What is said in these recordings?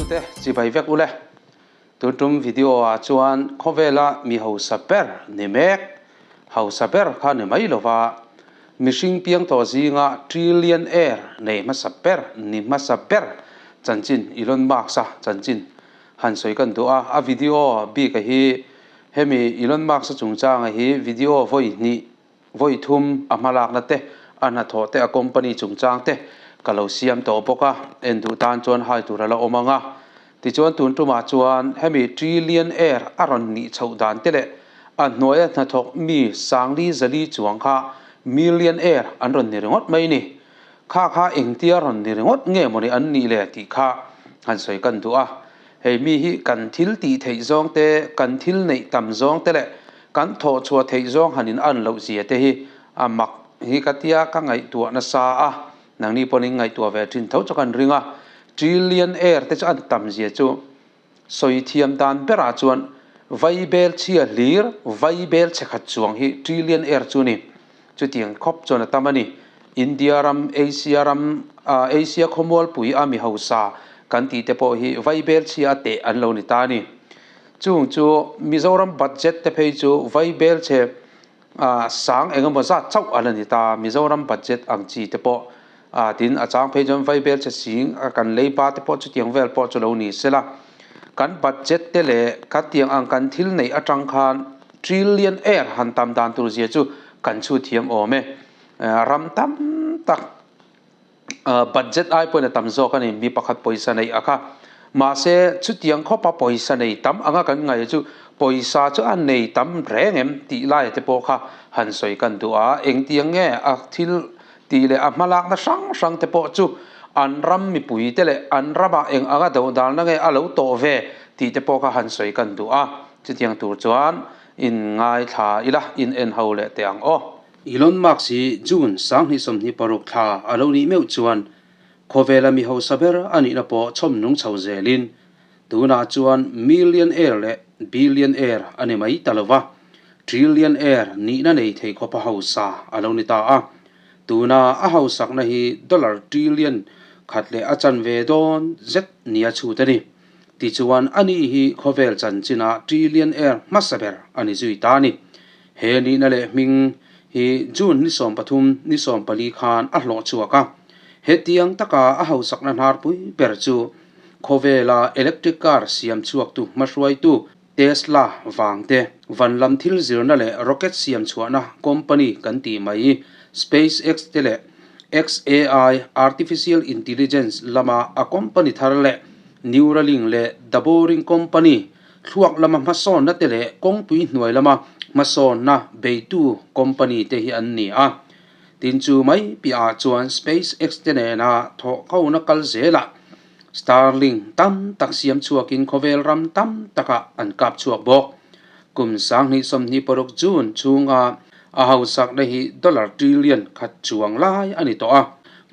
Tute chibai vek ule. Tun tum video ah chuan khawvela mi hausa ber ni mek, hausa ber kha ni mai lova, mihring piang tawh zinga trillionaire nei hmasa ber ni hmasa ber chanchin Elon Musk-a chanchin han sawi kan duh a. A video bik a hi hemi Elon Musk-a chungchanga hi video vawi hnih Vawi thum a hmalakna te, a hnathawh te, a company chungchang te ka lo siam tawh bawk a, en duh tan chuan hai tur a la awm ang a. Tichuan tun tumah chuan hemi trillionaire a rawn nih chhoh dan te leh a hnuaia hnathawk mi sangli zali chuang kha millionaire an rawn ni ringawt mai ni. Kha kha engtia rawn ni ringawt nge mawni an nih le tih kha han sawi kan duh a. Hei mi hi kan thil tih theih zawng te, kan thil neih tam zawng te leh kan thawh chhuah theih zawng han in an loh zia te hi a mak hi ka tia ka ngaihtuah nasa a, nangni pawhin in ngaihtuah ve thin tho chu kan ring a. Trillionaire te chu an tam zia chu sawi thiam dan berah chuan vaibel chhia hlir, vaibel chhe khat chuang hi trillionaire chu a ni. Chutiang khawp chuan a tam a ni. India ram, Asia ram, Asia khawmualpui a mi hausa kan tih te pawh hi vaibel chhia a teh an lo ni ta a ni. Chung chu Mizoram budget te phei chu vaibel chhe sang eng emaw zat chauh a la ni ta. Mizoram budget ang chi te pawh tin a chang phei chuan vaibel chhe sing a kan leiba te pawh chutiang vel pawh chu lo ni sela. Kan budget te leh ka tiang ang kan thil neih atang khan Trillion air han tam dan tur zia chu kan chhut thiam awm e. Ram tam tak budget ai pawhin a tam zawk a ni, mi pakhat pawisa neih a kha. Mahse, chutiang khawpa pawisa nei tam anga kan ngaih chu pawisa chu a nei tam reng em tih laia te pawh kha han sawi kan duh a. Engtiang nge a thil tih leh a hmalakna hrang hrang te pawh chu an ram mipui te leh an ramah eng anga dodalna nge a lo tawh ve tih te pawh kha han sawi kan duh a. Chutiang tur chuan in ngaithla ila, in en ho leh teh ang aw. Elon Musk hi June 2026 thla a lo nih meuh chuan khawvela mi hausa ber a nihna pawh chhawm nung chho zelin tunah chuan millionaire leh billionaire a ni mai ta lo va, trillionaire nihna nei thei khawpa hausa a lo ni ta a. Tuna a hausakna hi dollar trillion khat leh a chanve dawn zet nia chhut a ni. Tichuan, ani hi khawvel chanchinah trillionaire hmasa ber a ni zui ta a ni. He nihna leh hming hi June ni 13, ni 14 khan a hlawh chhuak a. Hetiang taka a hausakna hnarpui ber chu khawvela electric car siam chhuaktu hmahruaitu Tesla vang te, van lam thil zirna leh rocket siam chhuahna company kan tih mai SpaceX te leh xAI, artificial intelligence, lama a company thar leh Neuralink leh The Boring Company thluak lama hmasawnna te leh kawngpui hnuai lama hmasawnna beitu company te hi an ni a. Tin chu mai piahah chuan SpaceX te nena thawhkhona kal zelah Starlink tam tak siam chhuakin khawvel ram tam takah an kap chhuak bawk. Kum 2026 June chhunga a hausakna hi dollar trillion khat chuang lai a ni tawh a.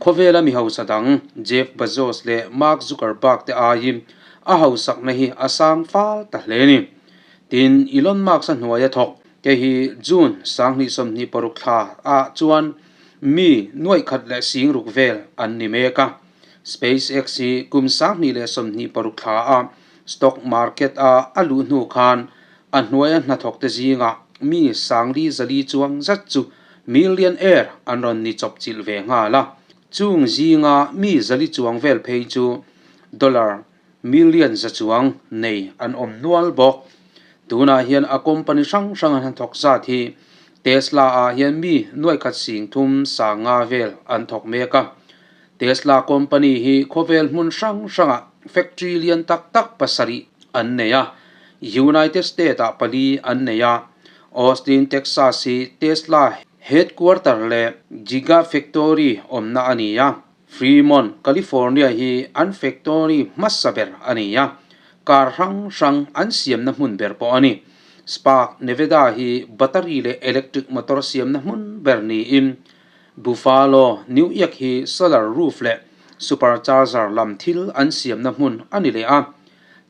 Khawvela mi hausa dang Jeff Bezos leh Mark Zuckerberg te aiin a hausakna hi a sang fal ta hle a ni. Tin, Elon Musk-a hnuaia thawk te hi June 2026 thla ah chuan mi nuaih khat leh sing ruk vel an ni mek a. SpaceX hi kum 2026 thla a stock market a a luh hnu khan a hnuaia hnathawk te zingah mi sangli zali chuang zat chu millionaire an rawn ni chawp chilh ve nghal a. Chung zinga mi zali chuang vel phei chu dollar million za chuang nei an awm nual bawk. Tunah hian a company hrang hrang an hnathawk zat hi Tesla ah hian mi nuaikhat sing thum sanga vel an thawk mek a. Tesla company hi khawvel hmun hrang hrangah factory lian tak tak pasarih an nei a, United States-ah pali an nei a. Austin, Texas hi Tesla headquarter leh Gigafactory awmna a ni a. Fremont, California hi an factory hmasa ber a ni a, car hrang hrang an siamna hmun ber pawh a ni. Spark, Nevada hi battery leh electric motor siamna hmun ber niin Buffalo, New York hi solar roof leh supercharger lam thil an siamna hmun a ni leh a.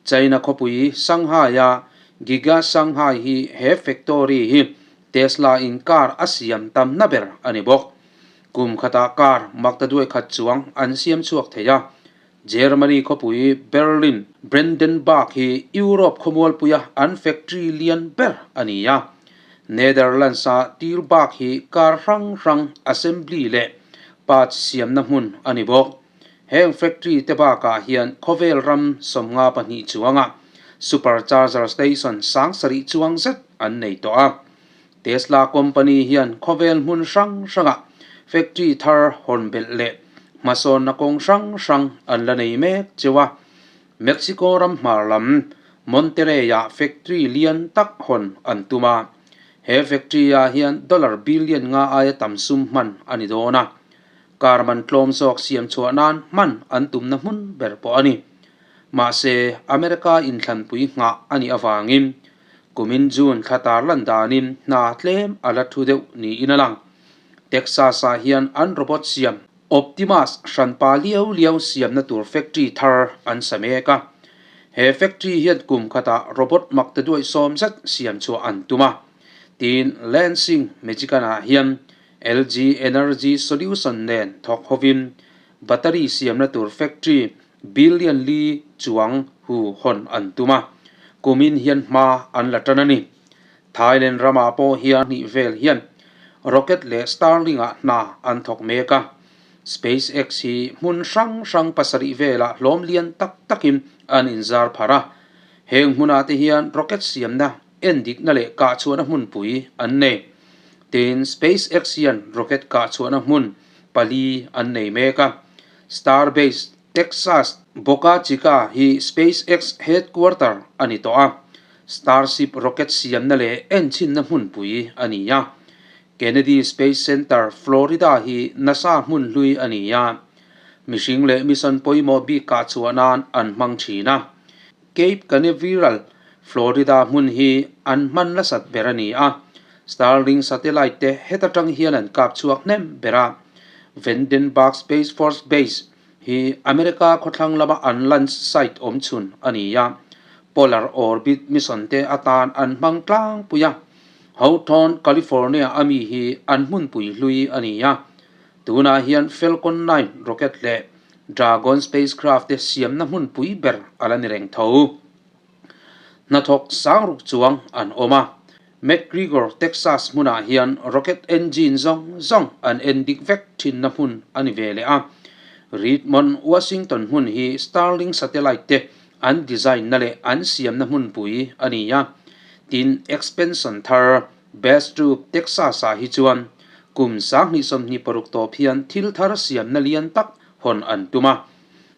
China khawpui Shanghai-a Giga Shanghai hi he factory hi Tesla in car a siam tamna ber a ni bawk. Kum khatah car maktaduai khat chuang an siam chhuak thei a. Germany khawpui Berlin, Brandenburg hi Europe khawmualpuia an factory lian ber a ni a. Netherlands-a Tilburg hi car hrang hrang assembly leh parts siamna hmun a ni bawk. Heng factory te bakah hian khawvel ram 52 chuanga supercharger station 7000 chuang zet an nei tawh a. Tesla company hian khawvel hmun hrang hrangah factory thar hawn belh leh hmasawnna kawng hrang hrang an la nei mek cheu a. Mexico ram hmar lam Monterrey-ah factory lian tak hawn an tum a. He factory-ah hian dollar billion nga aia tam sum hman a ni dawn a. Car man tlawm zawk siam chhuah nan hman an tumna hmun ber pawh a ni. Mahse, America inthlanpui nghah a nih avangin kumin June thla tar lan danin hna tlem a la thu deuh niin a lang. Texas-ah hian an robot siam Optimus hranpa liau liau siamna tur factory thar an sa mek a. He factory hian kum khatah robot mak te duaih sawm zet siam chhuah an tum a. Tin, Lansing, Michigan-ah hian LG Energy Solution nen thawk hovin battery siamna tur factory billion li chuang hu hawn an tum a, kumin hian hma an la tan a ni. Thailand ramah pawh hian hnih vel hian rocket leh Starlink-ah hna an thawk mek a. SpaceX hi hmun hrang hrang pasarih velah hlawm lian tak takin an inzar pharh a. Heng hmunah te hian rocket siamna endikna leh kahchhuahna hmunpui an nei. Tin, SpaceX hian rocket kahchhuahna hmun pali an nei mek a. Starbase, Texas, Boca Chica hi SpaceX headquarter a ni tawh a. Starship rocket siamna leh enchhinna hmunpui a ni a. Kennedy Space Center, Florida hi NASA hmun hlui a ni a. Mihring leh mission pawimawh bik kahchhuah nan an hmang thin a. Cape Canaveral, Florida hmun hi an hman nasat ber a ni a, Starlink satellite te heta tang hian an kap chhuak hnem ber a. Vandenberg Space Force Base hi America khawthlang lama an launch site awm chhun a ni a, polar orbit mission te atan an hmang tlangpui a. Hawthorne, California a mi hi an hmunpui hlui a ni a, Tunah hian Falcon 9 rocket leh Dragon spacecraft te siamna hmunpui ber a la ni reng tho. Hnathawk sangruk chuang an awm a. McGregor, Texas hmunah hian rocket engine zawng zawng an en dik vek thinna hmun a ni ve leh a. Redmond, Washington hmun hi Starlink satellite te an design na leh an siamna hmunpui a ni a. Tin, expansion thar Bastrop, Texas-ah hi chuan kum 2026 tawp hian thil thar siamna lian tak hawn an tum a.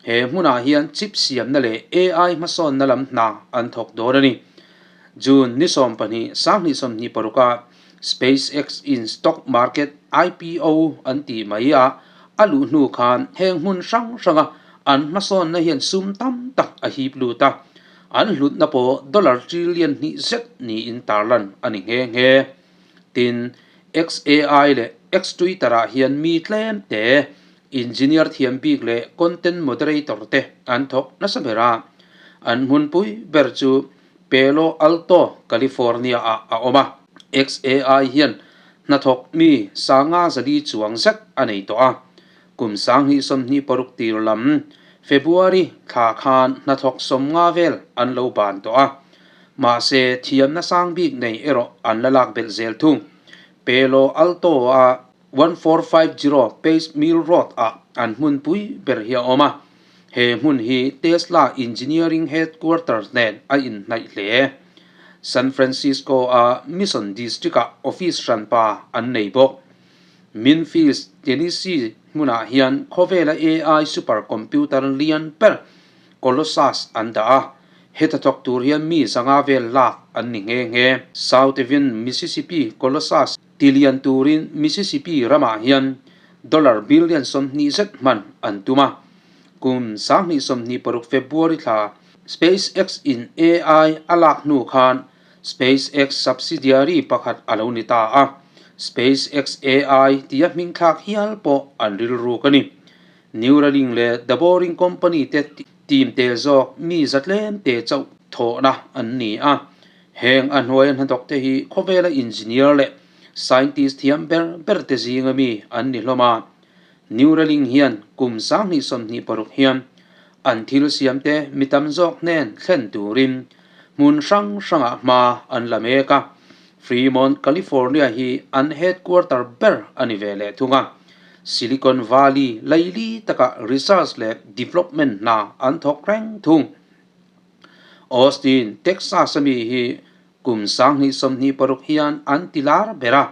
He hmunah hian chip siamna leh AI hmasawnna lam hna an thawk dawn a ni. June ni 12, 2026-ah SpaceX in stock market IPO an tih mai a, a luh hnu khan heng hmun hrang hranga an hmasawnna hian sum tam tak a hip lut a. An hlutna pawh dollar trillion hnih zet niin tarlan a ni nghe nghe. Tin, xAI leh X-Twitter-ah hian mi tlem te, engineer thiam bik leh content moderator te an thawk nasa ber a. An hmunpui ber chu Palo Alto, California-ah a awm a. xAI hian hnathawk mi sanga zali chuang zet a nei tawh a. Kum 2026 tir lam February thla khan hnathawk 50 vel an lo ban tawh a. Mahse, thiamna sang bik nei erawh an la lak belh zel thung. Palo Alto-a 1450 Pace Mill Road-ah an hmunpui ber hi a awm a. He hmun hi Tesla Engineering Headquarters nen a inhnaih hle. San Francisco-a Mission District-ah office hranpa an nei bawk. Memphis, Tennessee hmunah hian khawvela AI supercomputer lian ber Colossus an dah a, heta thawk tur hian mi 500 vel lak an ni nghe nghe. South Evin, Mississippi Colossus ti lian turin Mississippi ramah hian dollar billion 20 zet hman an tum a. Kum 2026 February thla SpaceX in AI a lak hnu khan SpaceX subsidiary pakhat a lo ni ta a, SpaceX AI tia hmingthlak hial pawh an rilruk a ni. Neuralink leh The Boring Company te team te zawk mi zatlem te chauh thawhna an ni a. Heng a hnuaia hnathawk te hi khawvela engineer leh scientist thiam ber ber te zinga mi an ni hlawm a. Neuralink hian kum 2026 hian An thil siamte mi tam zawk hnen thlen turin hmun hrang hrangah hma an la mek a. Fremont, California hi an headquarter ber a ni ve leh thung a. Silicon Valley laili takah research leh development hna an thawk reng thung. Austin, Texas a mi hi kum 2026 hian an ti lar ber a,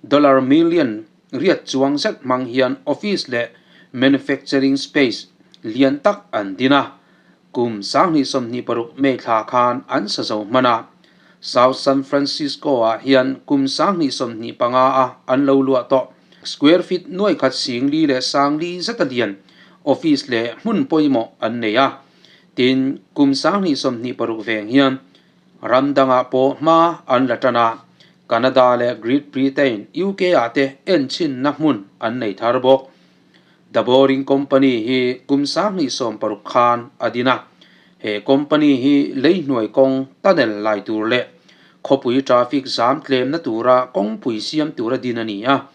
dollar million riat chuang zet hmang hian office leh manufacturing space lian tak an din a, kum 2026 May thla khan an sa zo hman a. South San Francisco-ah hian kum 2025 a an lo luah tawh. Square feet nuai khat sing li leh sang li zeta lian office leh hmun pawimawh an nei a. Tin, kum 2026 veng hian ram dangah pawh hma an la tan a, Canada leh Great Britain, UK-ah te enchhinna hmun an nei thar bawk. The Boring Company hi kum 2016 khan a din a. He company hi lei hnuai kawng tunnel lai tur leh khawpui traffic zam tlemna tura kawngpui siam tura din a ni a.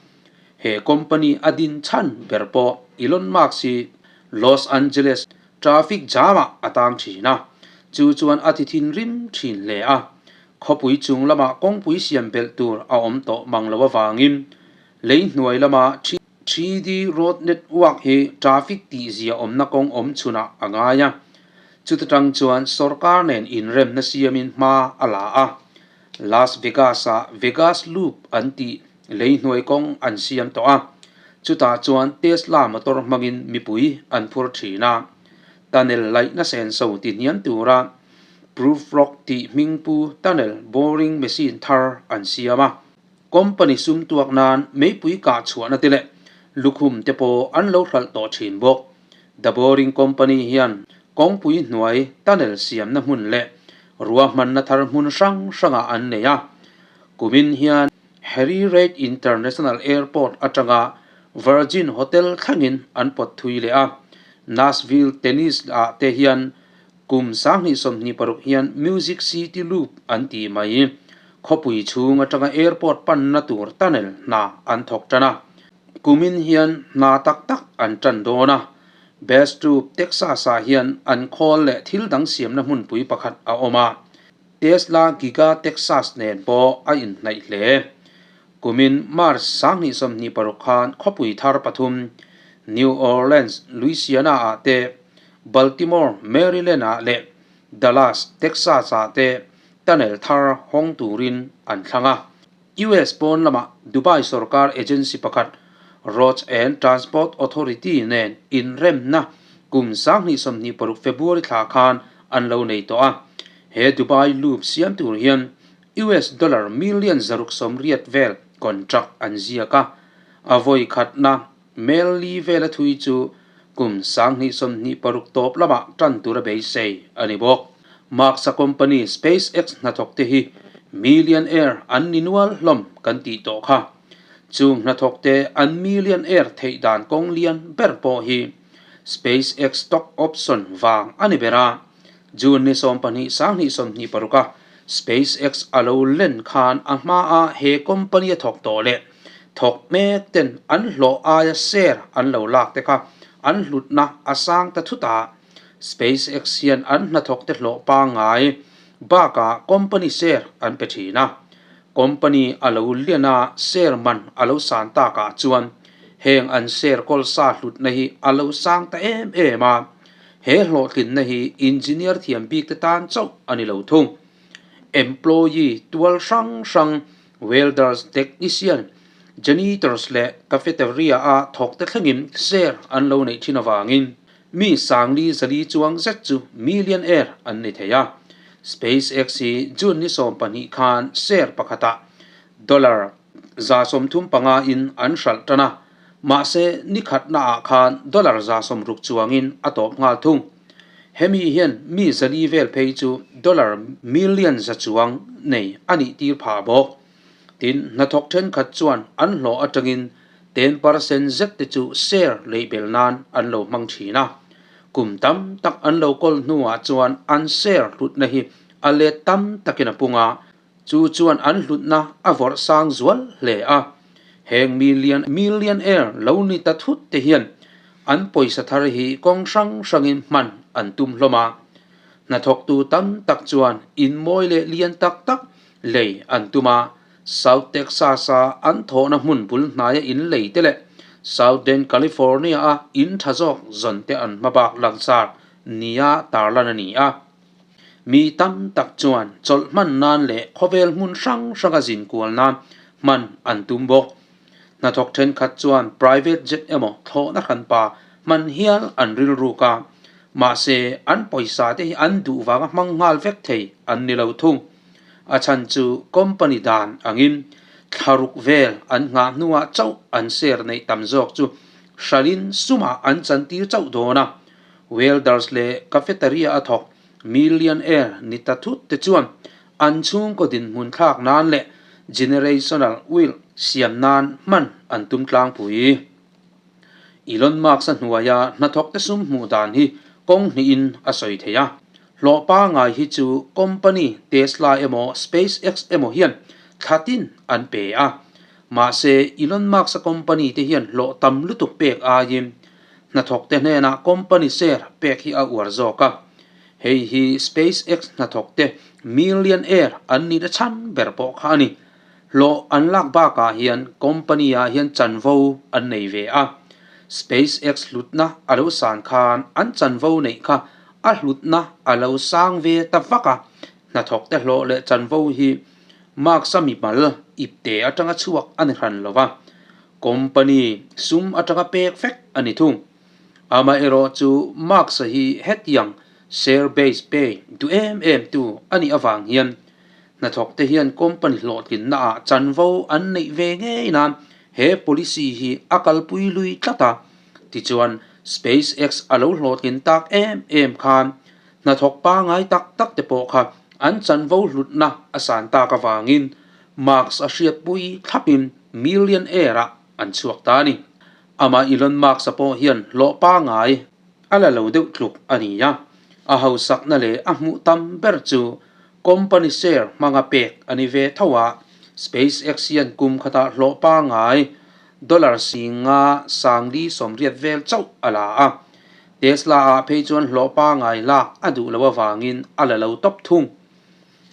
He company a din chhan ber pawh Elon Musk hi Los Angeles traffic jam-ah a tang thin a, chu chuan a ti thinrim thin hle a. Khawpui chung lamah kawngpui siam belh tur a awm tawh mang lo avangin lei hnuai lama 3D road network hi traffic tihzia awmna kawng awm chhunah a ngai a. Chuta tang chuan sorkar nen inremna siamin hma a la a. Las Vegas-ah Vegas Loop an tih lei hnuai kawng an siam tawh a, chutah chuan Tesla motor hmangin mipui an phur thin a. Tunnel laihna senso ti hniam tura Prufrock tih hmingpu tunnel boring machine thar an siam a. Company sum tuak nan meipui kah chhuahna te leh lukhum te pawh an lo hralh tawh thin bawk. The Boring Company hian kawngpui hnuai tunnel siamna hmun leh ruahmanna thar hmun hrang hrangah an nei a. Kumin hian Harry Reid International Airport atanga Virgin Hotel thlengin an pawt thui leh a. Nashville, Tennessee ah te hian kum 2026 hian Music City Loop an ti mai. Khawpui chhung atanga airport panna tur tunnel hna an thawk tan a. Kumin hian hna tak tak an tan dawn a. Bastrop, Texas-ah hian an khawl leh thil dang siamna hmunpui pakhat a awm a. Tesla Giga Texas nen pawh a inhnaih hle. Kumin March 2026 khan khawpui thar pathum, New Orleans, Louisiana-ah te, Baltimore, Maryland-ah leh Dallas, Texas-ah te tunnel thar hawng turin an thlang a. US pawn lamah Dubai sorkar agency pakhat Roads and Transport Authority nen inremna kum 2026 February thla khan an lo nei tawh a. He Dubai Loop siam tur hian US dollar million 680 vel contract an ziak a. A vawi khatna mel li vela thui chu kum 2026 tawp lamah tan tura beisei a ni bawk. Musk-a company SpaceX hnathawk te hi millionaire an ni nual hlawm kan tih tawh kha. Chung hnathawk te an millionaire theih dan kawng lian ber pawh hi SpaceX stock option vang a ni ber a. June ni 12 2026 a SpaceX a lo len khan a hmaa he company a thawk tawh leh thawk mek ten an hlawh aia share an lo lak te kha an hlutna a sang ta thut a. SpaceX hian an hnathawk te hlawh pangngai bakah company share an pe thin a. Company a lo lian a share man a lo san takah chuan heng an share kawl sa hlutna hi a lo sang ta em em a. He hlawhtlinna hi engineer thiam bik te tan chauh a ni lo thung. Employee tual hrang hrang, welders, technician, janitors leh cafeteria a thawk te thlengin share an lo neih thin avangin mi sangli zali chuang zet chu millionaire an ni thei a. SpaceX hi June ni 12 khan share pakhatah dollar 35% in an hralh tan a, mahse ni khatnaah khan dollar 60 chuangin a tawp nghal thung. Hemi hian mi zali vel phei chu dollar million za chuang nei a nih tir phah bawk. Tin, hnathawk thenkhat chuan an hlawh atangin 10% zet te chu share lei bel nan an lo hmang thin a. Kum tam tak an lo kawl hnuah chuan an share hlutna hi a let tam takin a pung a, Chu chuan an hlutna a vawrh sang zual hle a. Heng million millionaire lo ni ta thut te hian An pawisa thar hi kawng hrang hrangin hman an tum hlawm a. Hnathawktu tam tak chuan in mawi leh lian tak tak lei an tum a, South Texas-a an thawhna hmun bul hnaia in lei te leh Southern California-a in tha zawk zawn te an hmabak langsar nia tarlan a ni a. Mi tam tak chuan chawlh hman nan leh khawvel hmun hrang hranga zin kual nan hman an tum bawk. Hnathawk thenkhat chuan private jet emaw thlawhna hranpa hman hial an rilruk a, mahse an pawisa te hi an duh vanga hmang nghal vek thei an ni lo thung. A chhan chu company dan angin thlaruk vel an nghah hnuah chauh an share neih tam zawk chu hralhin sumah an chantir chauh dawn a, Welders leh cafeteria a thawk millionaire ni ta thut te chuan an chhungkaw dinhmun thlak nan leh generational wealth siam nan hman an tum tlangpui. Elon Musk-a hnuaia hnathawkte sum hmuh dan hi kawng hnihin a sawi thei a. Hlawh pangngai hi chu company Tesla emaw SpaceX emaw hian thla tin an pe a. Mahse, Elon Musk-a company te hian hlawh tam lutuk pek aiin hnathawkte hnenah company share pek hi a uar zawk a. Hei hi SpaceX hnathawkte millionaire an nihna chhan ber pawh kha a ni. Hlawh an lak bakah hian company ah hian chanvo an nei ve a. SpaceX hlutna a lo san khan an chanvo neih kha a hlutna a lo sang ve ta vak a. Hnathawkte hlawh leh chanvo hi Musk-a mimal ipte atanga chhuak a ni hran lo va, company sum atanga pek vek a ni thung. Amaherawh chu Musk-a hi hetiang share base pay duh em em tu a nih avang hian Hnathawkte hian company hlawhtlinna ah chanvo an neih ve ngei nan he policy hi a kalpui lui tlat a. Tichuan, SpaceX a lo hlawhtlin tak em em khan hnathawk pangai tak tak te pawh kha an chanvo hlutna a san tak avangin Musk a hriatpui thlapin millionaire ah an chhuak ta a ni. Amah Elon Musk-a pawh hian hlawh pangai a la lo deuh tluk a ni a, a hausakna leh a hmuh tam ber chu Company share hmanga pek a ni ve tho a, SpaceX hian kum khatah hlawh pangngai dollar singa sangli 80 vel chauh a la a, Tesla ah phei chuan hlawh pangngai lak a duh loh avangin a la lo tawp thung.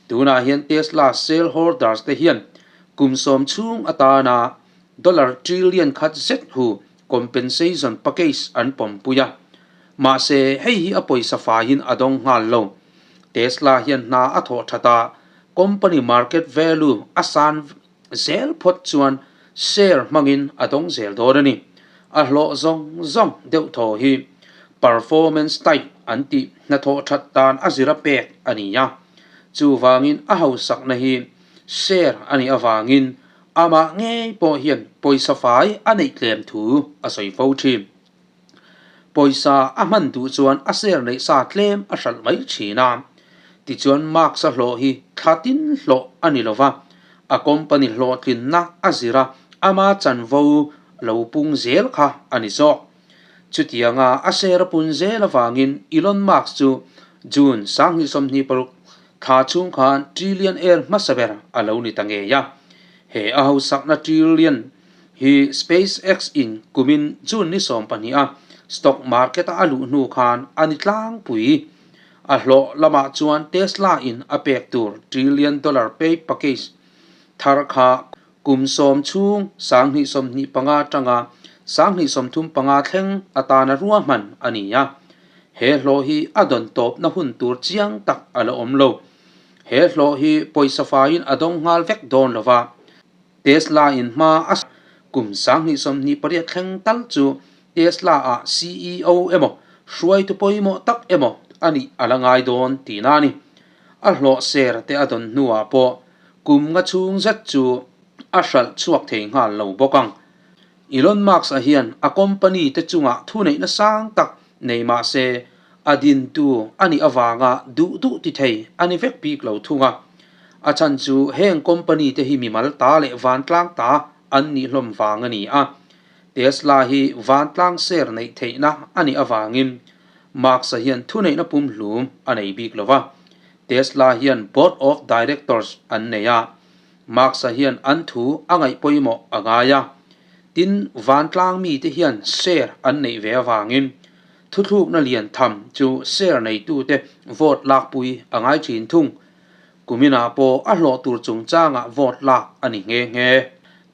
Tunah hian Tesla shareholders te hian kum 10 chhung atana dollar trillion khat zet hu compensation package an pawmpui a, mahse hei hi a pawisa faiin a dawng nghal lo. Tesla hian hna a thawh that a, company market value a san zel phawt chuan share hmangin a dawng zel dawn a ni. A hlawh zawng zawng deuh thaw hi performance type an tih hnathawh that dan a zira pek a ni a. Chuvangin a hausakna hi share a nih avangin amah ngei pawh hian pawisa fai a neih tlem thu a sawi fo thin. Pawisa a hman duh chuan a share neih sa tlem a hralh mai thin a. Tichuan Marks-a hlawh hi thla tin hlawh a ni lova, a company hlawhtlinna a zir a, ama chanvo lo pung zel kha a ni zawk. Chutianga a share a pun zel avangin Elon Musk chu June 2026 thla chhung khan trillionaire hmasa ber a lo ni ta ngei a. He a hausakna trillion Hi SpaceX in kumin June ni 12 a stock market a a luh hnu khan a ni tlangpui. A hlawh lamah chuan Tesla in a pek tur trillion dollar pay package thar kha kum 10 chhung 2025 atanga 2035 thleng atana ruahman a ni a. He hlawh hi a dawn tawpna hun tur chiang tak a la awm lo. He hlawh hi pawisa faiin a dawng nghal vek dawn lova. Tesla in hma a kum 2028 thleng tal chu Tesla ah CEO emaw hruaitu pawimawh tak emaw a nih a la ngai dawn tihna a ni. A hlawh ser te a dawn hnuah pawh kum nga chhung zet chu a hralh chhuak thei nghal lo bawk ang. Elon Musk-a hian a company te chungah thuneihna sang tak nei mah se a dintu a nih avanga duh duh ti thei a ni vek bik lo thung a. A chhan chu heng company te hi mimal ta leh vantlang ta an nih hlawm vang a ni a. Tesla hi vantlang share neih theihna a nih avangin Musk-a hian thuneihna pumhlum a nei bik lo va. Tesla hian Board of Directors an nei a, Musk-a hian an thu a ngaih pawimawh a ngai a. Tin, vantlang mite hian share an neih ve avangin thuthlukna lian tham chu share neitute vote lakpui a ngai thin thung. Kuminah pawh a hlawh tur chungchangah vote lak a ni nghe nghe.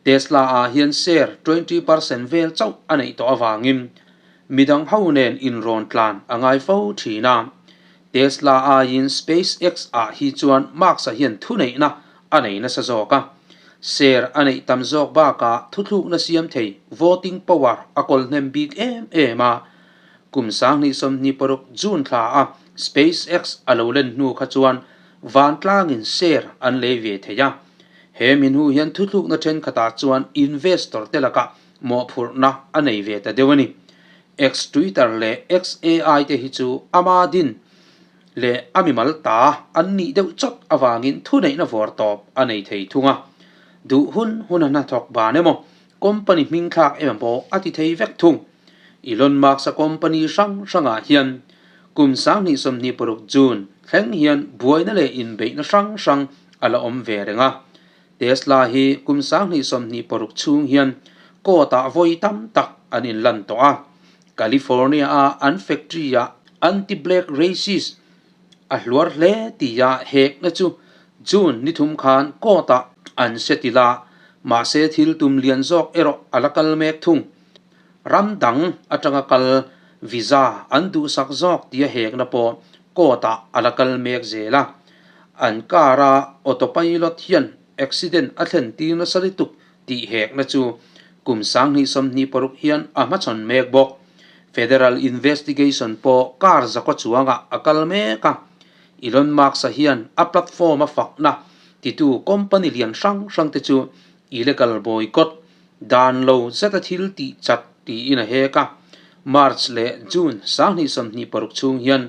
Tesla ah hian share 20% vel chauh a neih tawh avangin midang ho nen inrawn tlan a ngai fo thin a. Tesla aiin SpaceX ah hi chuan Musk-a hian thuneihna a nei nasa zawk a. Share a neih tam zawk bakah thuthlukna siam thei voting power a kawl hnem bik em em a. Kum 2026 June thla a SpaceX a lo len hnu kha chuan vantlangin share an lei ve thei a. He mi hnu hian thuthlukna thenkhatah chuan investor te lakah mawhphurhna a nei ve ta deuh a ni. X-Twitter leh X-AI te hi chu ama din leh a mimal ta an nih deuh chawt avangin thuneihna vawr tawp a nei thei thung a. Duh hun hun a hnathawk ban emaw, company hming thlak emaw pawh a ti thei vek thung. Elon Musk-a company hrang hrangah hian kum 2026 June thleng hian buaina leh inbeihna hrang hrang a la awm ve reng a. Tesla hi kum 2026 chhung hian court-ah vawi tam tak an inlan tawh a. California-a an factory-ah anti-black racist a hluar hle tia hekna chu June ni thum khan court-ah an hre tilh a, mahse thil tum lian zawk erawh a la kal mek thung. Ram dang atanga kal visa an duhsak zawk tia hekna pawh court-ah a la kal mek zel a. An car-a autopilot hian accident a thlen tir nasa lutuk tih hekna chu kum 2026 hian a hmachhawn mek bawk. Federal investigation pawh car zakua chuangah a kal mek a. Elon Musk-a hian a platform-a fakna titu company lian hrang hrangte chu illegal boycott Dan lo zeta thil tih chat tiin a hek a. March leh June 2026 chhung hian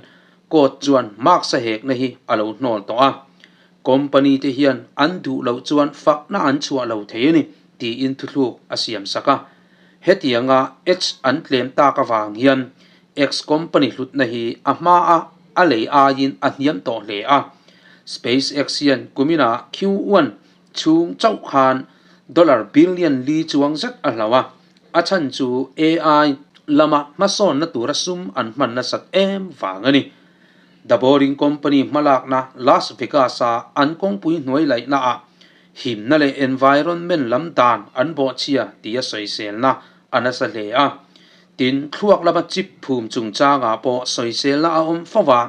court chuan Musk-a hekna hi a lo hnawl tawh a. Company te hian an duh loh chuan fakna an chhuah lo thei a ni tiin thuthluk a siam sak a. Hetianga X an tlem tak avang hian X company hlutna hi a hmaa a lei aiin a hniam tawh hle a. SpaceX hian kuminah Q1 chhung chauh khan dollar billion li chuang zet a hlo a, a chhan chu AI lama hmasawnna tura sum an hman nasat em vang a ni. The Boring Company hmalakna Las Vegas-a an kawngpui hnuai laihnaah himna leh environment lam dan an bawhchhia tia sawiselna a nasa hle a. Tin, thluak lama chip phum chungchangah pawh sawiselna a awm fo va.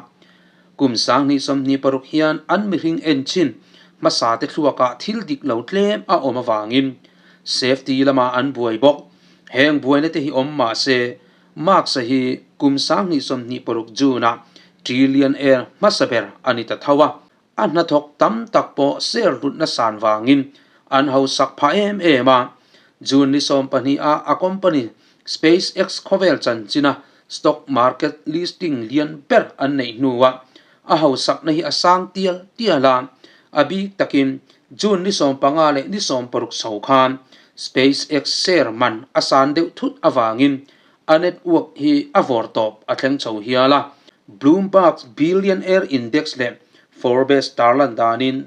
Kum 2026 hian an mihring en chin hmasa te thluakah thil dik lo tlem a awm avangin safety lamah an buai bawk. Heng buaina te hi awm mah se Musk-a hi kum 2026 June-ah trillionaire hmasa ber a ni ta tho a. A hnathawk tam tak pawh share hlutna san vangin an hausak phah em em a. June ni 12 ah a company SpaceX khawvel chanchina stock market listing lian ber an neih hnuah a hausakna hi a sang tial tial a. A bik takin June ni 15 leh ni 16 chho khan SpaceX share man a san deuh thut avangin a network hi a vawr tawp a thleng chho hial a. Bloomberg Billionaire Index leh Forbes tarlan danin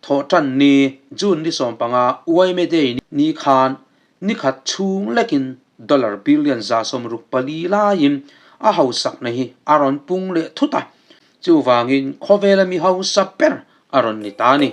Thawhtan ni June ni 15 Uaime Day ni khan ni khat chhung lekin dollar billion 164 laiin a hausakna hi a rawn pung leh thut a, chuvangin khawvela mi hausa ber a rawn ni ta a ni.